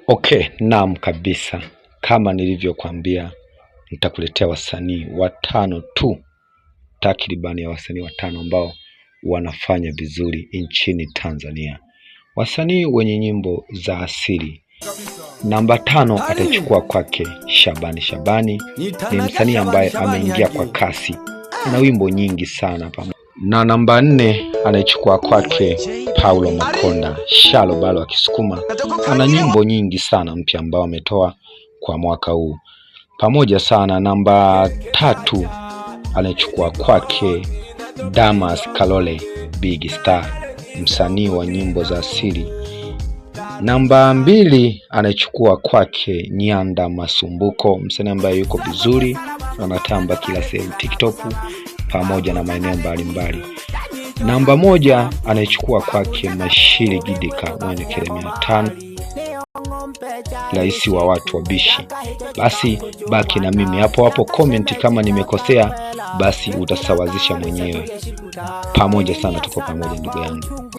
Okay, naam kabisa, kama nilivyokuambia nitakuletea wasanii watano tu, takribani ya wasanii watano ambao wanafanya vizuri nchini Tanzania, wasanii wenye nyimbo za asili. Namba 5 atachukua kwake Shabani Shabani, ni msanii ambaye ameingia kwa kasi, ana wimbo nyingi sana. Na namba 4 anaichukua kwake Paulo Makonda, Shalo Balo akisukuma, ana nyimbo nyingi sana mpya ambao ametoa kwa mwaka huu pamoja sana. Namba 3 anaichukua kwake Damas Kalole, Big Star, msanii wa nyimbo za asili. Namba 2 anaichukua kwake Nyanda Masumbuko, msanii ambaye yuko vizuri, anatamba kila sehemu TikTok pamoja na maeneo mbalimbali. Namba 1 anaichukua kwake Mashiri Gidika mwenye kele 500, rais wa watu wabishi. Basi baki na mimi hapo hapo, comment kama nimekosea, basi utasawazisha mwenyewe. Pamoja sana, tuko pamoja ndugu yangu.